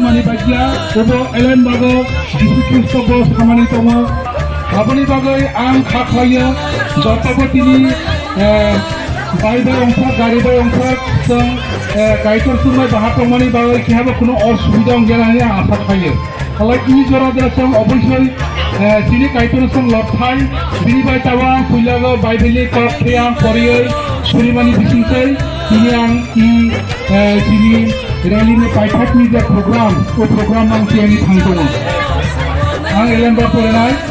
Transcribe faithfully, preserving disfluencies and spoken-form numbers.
Mani bagya, obo Elen bago, Jisu Kristo bo samani tongo. Aboni bagwi ang kha khlaio, joto bo tini, eh, bai bai ongkhor, gari bai ongkhor, chwng, eh, Kaitor chwngbai baha tongmani bagwi kehabo kheno osubida ongya hinwi ang asa khlaio. Halai tini jora de chwng obosoi, eh, chini Kaitor chwng lobthai, bini bai tawa ang puila go Bible ni kok khe ang porioi surimani bisingtwi tini ang i, eh, chini rally ni paithak ni je program, o program ang tiyani thang tongo. Ang Elen ba porinai.